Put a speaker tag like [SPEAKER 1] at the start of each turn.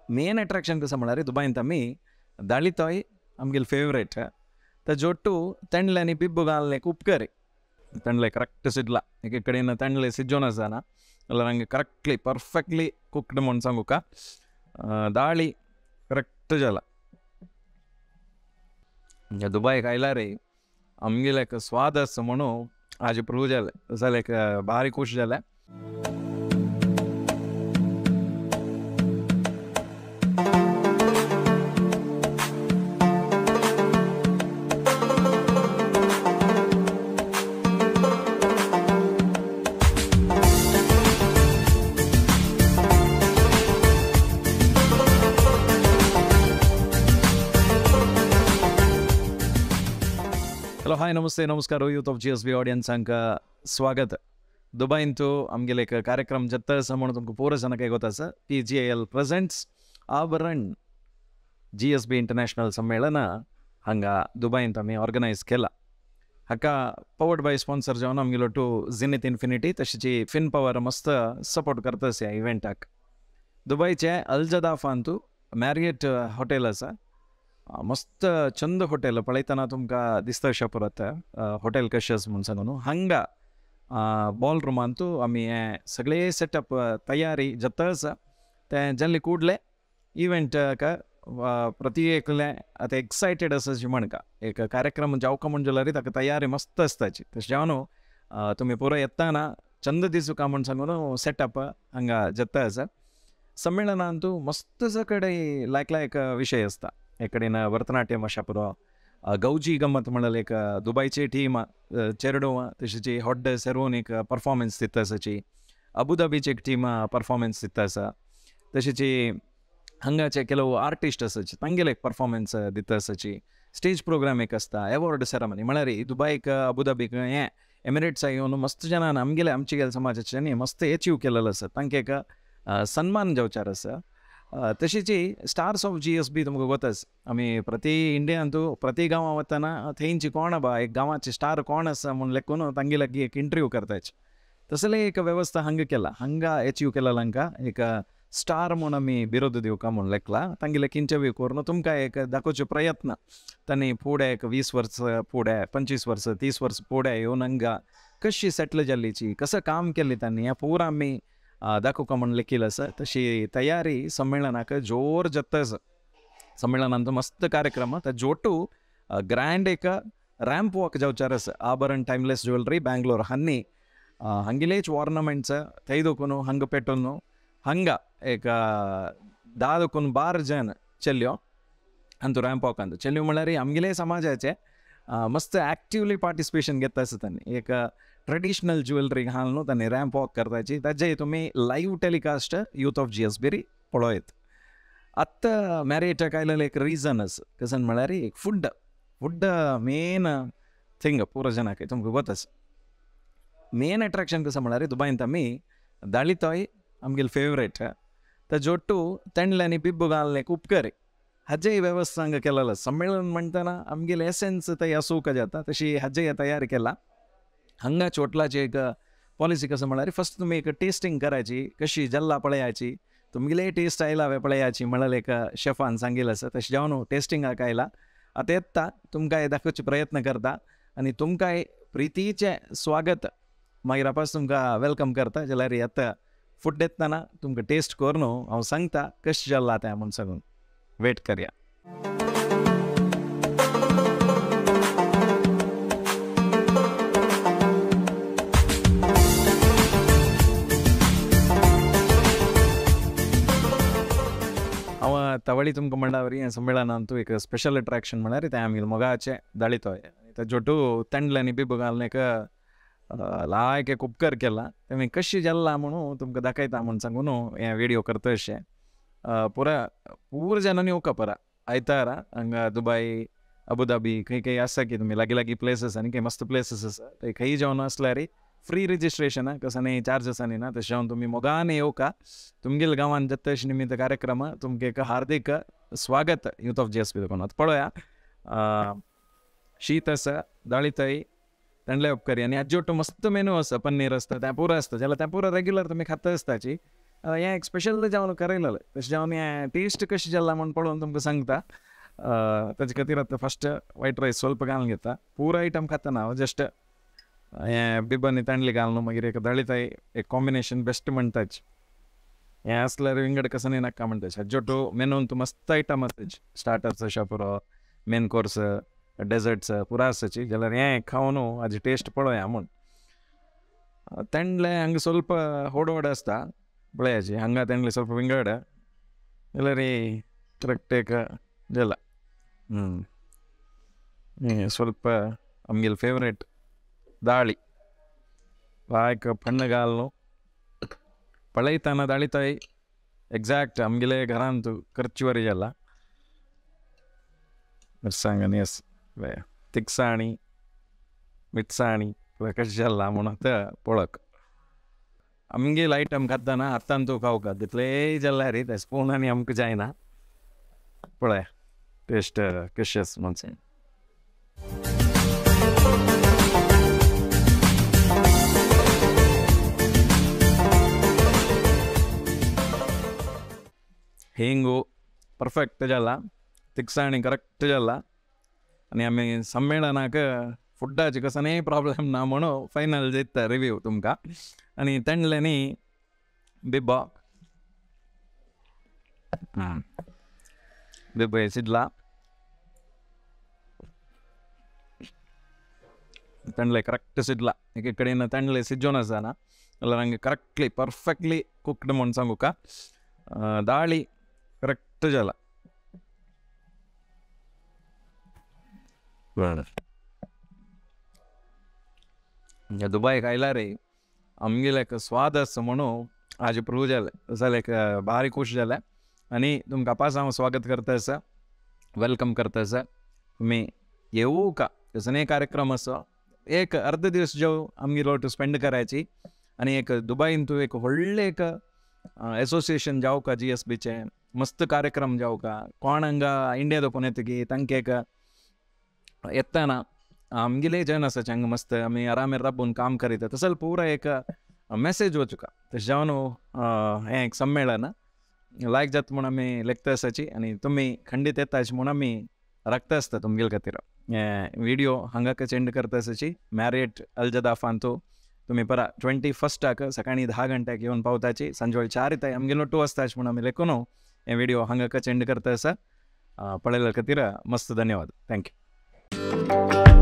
[SPEAKER 1] Main attraction कसं म्हळ्यार दुबायंत आमी दाळीतोय आमगेले फेवरेट. ताजे ಒಟ್ಟು तेंडले आनी बिब्बू घालणे उपकरी तेंडले करेक्ट सिजला एक कडेन तेंडले सिजोन आसना जाल्यार हांगा करेक्टली परफेक्टली कुक्ड म्हूण सांगूका. दाळी करेक्ट जाला. दुबायक आयला रे आमगेले एक स्वाद आसा म्हणून आज प्रूव जालें जाल्यार एक भारी खूश जालें. हॅलो हाय नमस्ते नमस्कार youth of GSB ऑडियन्सांक स्वागत. दुबायंतू आमगेले एक कार्यक्रम जाता आसा म्हणून तुमकां पुरो जाणांक गोत आसा. PGIL presents Abharan GSB international संमेलन हांगा दुबायंत आमी ऑर्गनायज केला. हाका पवर्ड बाय स्पॉन्सर जावन आमगेलो टू झेनिथ इन्फिनिटी तशीच फिन पवर मस्त सपोर्ट करता आसा ह्या इव्हेंटाक. दुबयचे अल जदाफांतू मॅरियट हॉटेल आसा. मस्त चंद हॉटेल पळयतना तुमकां दिसता अशें परत हॉटेल कशें आसा म्हूण सांगू न्हू. हांगा बॉल रुमांतू आमी हें सगळें सेटअप तयारी जाता आसा तें जाल्ले कुडले इव्हेंटाक प्रति एकलें आतां एक्सायटेड आसा अशें म्हणका. एक कार्यक्रम जावका म्हूण जाल्यार ताका तयारी मस्त आसताची. तशें जावन न्हू तुमी पुरो येतना चंद दिसूका म्हूण सांगून सेटअप हांगा जाता आसा. संमेलनांतू मस्त कडेन लायक लायक विशय आसता. एक कडेन भरतनाट्यम अशा पुरो गौजी गम्मत म्हणल्यार एक दुबयची टीम चेरडूं तशीच हॉड्ड सेरोन एक परफॉर्मन्स दिता आसाची. अबुधाबीची एक टीम परफॉर्मन्स दिता आसा. तशीच हांगाचे ಕೆಲವು आर्टिस्ट आसाचे तांगेले एक परफॉर्मन्स दिता आसाची. स्टेज प्रोग्राम एक आसता, एवॉर्ड सेरेमनी म्हळ्यार दुबायक अबुधाबीक हें एमिरेट्सा येवन मस्त जाणान आमगेले आमचे गेले समाजाचे मस्त एचीव केलेलो आसा तांकां एक सन्मान जावचार आसा. तशीच स्टार्स ऑफ GSB तुमकां गोत आसा. आमी प्रति इंडियांतू प्रति गांवां वतना थंयची कोण बा एक गांवाचे स्टार कोण आसा म्हूण लेखून तांगे लागीं एक इंटरव्यू करताचे. तसले एक वेवस्था हांगा केला. हांगा एचीव केला हांकां एक स्टार म्हूण आमी बिरोध दिवका म्हूण लेखला. तांगे लेख इंटरव्यू करून तुमकां एक दाखोवचो प्रयत्न तांणी फुडें एक 20 वर्स फुडें 25 वर्स 30 वर्स फुडें येवन हांगा कशी सेटल जाल्लीची कसं काम केल्लें तांणी हें पुरा आमी दाखोवका म्हूण लेखील आसा. तशी तयारी संमेलनाक जोर जाता आसा. संमेलनांत मस्त कार्यक्रम ताजे ಒಟ್ಟು ग्रँड एक रॅम्प वॉक जावचार आसा. आभरण टायमलेस ज्वेलरी बँगलोर हांनी हांगेलेच ऑर्नामेंट्स थंय दोकून हांगा पेटोवन हांगा एक 10 दोकून 12 जण चलयो अंतू रॅम्प वॉकांत चलयो म्हळ्यार आमगेले समाजाचे मस्त एक्टिवली पार्टिसिपेशन घेता आसा. तांणी एक ट्रेडिशनल ज्वेलरी घालून तांणी रॅम्प वॉक करताची. ताजे तुमी live telecast youth of GSB पळयत. आतां मॅरियटाक आयलेलें एक रिजन आसा कशें म्हळ्यार एक फूड फूड मेन थिंग पुरो जाणांक तुमकां गोत आसा. मेन अट्रॅक्शन कसं म्हळ्यार दुबायंत आमी दाळीतोय आमगेले फेवरेट ताजे ಒಟ್ಟು तेंडले आनी बिब्बू घालणे उपकरी हाजेय वेवस्था हांगा केलेलो. संमेलन म्हणटना आमगेले एसेन्स थंय आसूंक जाता तशी हाजेय तयारी केला. हांगाच हॉटेलाची एक पॉलिसी कसं म्हळ्यार फर्स्ट तुमी एक टेस्टिंग करायची कशी जल्ला पळयाची तुमगेले टेस्ट आयला वे पळयाची म्हळ्यार एक शेफान सांगिल्लें आसा. तशें जावन टेस्टिंगाक आयला आतां येता तुमकां दाखोवचे प्रयत्न करता आनी तुमकां प्रितीचें स्वागत मागीर आपास तुमकां welcome करता. जाल्यार आतां फूड येतना तुमकां टेस्ट करून हांव सांगता कशें जालां तें म्हूण सांगून वेट करया. हांव तवळी तुमकां म्हणल्यार हें संमेलनांतू एक स्पेशल अट्रॅक्शन म्हळ्यार तें आमगेले मोगाचें दाळीतोय ताजे ಒಟ್ಟು तेंडले आनी बिब्बू घालून एक लायक एक उपकार केला. तेमी कशी जाल्ला म्हणून तुमकां दाखयता म्हूण सांगून हें व्हिडियो करता अशें. पुरा पूर जाणांनी येवका परा आयतारा हांगा दुबाय अबुधाबी खंय खंय आसा की तुमी लागीं लागीं प्लेसीस आनी खंय मस्त प्लेसीस आसा थंय खंय जेवण आसल्यार फ्री रजिस्ट्रेशन कसो न्ही चार्जस आनी ना. तशें जावन तुमी मोगान येवका. तुमगेले गांवांत जाता अशें निमित्त कार्यक्रम तुमकां एक हार्दीक स्वागत यूथ ऑफ GSB दोकान. आतां पळोवया शीत आसा दाळीतय तेंडले उपकरी आनी हाजे ಒಟ್ಟು मस्त मेनू आसा. पनीर आसता तें पुरो आसता जाल्यार तें पुरो रेग्युलर तुमी खाता आसताची. हें एक स्पेशल जेवण करयलेलें तशें जेवण हें टेस्ट कशें जालां म्हूण पळोवन तुमकां सांगता. ताजे खातीर आतां फस्ट वायट रायस ಸ್ವಲ್ಪ घालून घेता. पुरो आयटम खाताना हांव जस्ट हें बिबांनी तांडली घालून मागीर एक दाळीताय एक कॉम्बिनेशन बेस्ट म्हणटाच. हें आसल्यार विंगड कसनी नाका म्हणटा. हाज्योटो मेनून तूं मस्त आयटम आसताच, स्टार्टर्स अशें पुरो, मेन कोर्स, डेजर्ट्स पुरो आसाची. जाल्यार हें खावन हाजी टेस्ट पळोवया म्हूण. तेंडले हांगा ಸ್ವಲ್ಪ होड होड आसता पळयाची, हांगा तेंडले ಸ್ವಲ್ಪ विंगड जाल्यार करेक्ट एक जाला. ಸ್ವಲ್ಪ आमगेले फेवरेट दाळी ಲಾಯಕ್ ಪಣ್ಣು घालून पळयतना दाळीताय एक्झॅक्ट आमगेले घरांत करची वरी जाला. मिरसांग एस तिखसाणी मिरसाणी कशें जाला म्हूण आतां पळोवक. आमगेले आयटम खाताना हातान तूं खावका तितलें जाल्यार रे स्पून आनी आमकां जायना. पळय टेस्ट कशें आसा म्हणून. हिंगू परफेक्ट जाला, तिखसाणी करेक्ट जाला आनी आमी संमेळनाक फुडाची कसनय प्रॉब्लेम ना म्हणून फायनल दिता रिव्यू तुमकां. आनी तेंडल्यांनी बिब्बो बिब्बो शिजला, तेंडले करेक्ट शिजला. एक कडेन तेंडले शिजोवन आसना जाल्यार हांगा करेक्टली परफेक्टली कुक्ड म्हूण सांगूका. दाळी करेक्ट जाला. दुबायक आयला रे आमगेले एक स्वाद आसा म्हणून आज प्रूव जालें, जाल्यार एक भारी खूश जालें. आनी तुमकां पास हांव स्वागत करता आसा, welcome करता आसा. तुमी येवू का कसले कार्यक्रम आसा, एक अर्ध दीस जो आमगेलो स्पेंड करायची. आनी एक दुबायन तूं एक व्हडलें एक एसोसिएशन जावका जी एस बीचें मस्त कार्यक्रम जावका. कोण हांगा इंडिया दोकोन येतकी तांकां एक येतना आमगेले जन आसा हांगा मस्त आमी आरामेर राबून काम करीता तसो पुरा एक मेसेज वचुका. तशें जावन हें एक संमेळन लायक जाता म्हूण आमी लेखता आसाची आनी तुमी खंडीत येता अशें म्हूण आमी राखता आसता तुमगेले खातीर. हें विडियो हांगाकच एंड करता आसाची. मॅरियट अल जदाफांतू तुमी परा 21 सकाळी 10 घंट्याक येवन पावताची, सांजवेळ 4 येताय आमगेलो 2 वाजता अशें म्हूण आमी लेखून हें विडियो हांगाकच एंड करता आसा. पळयल्या खातीर मस्त धन्यवाद. Thank you.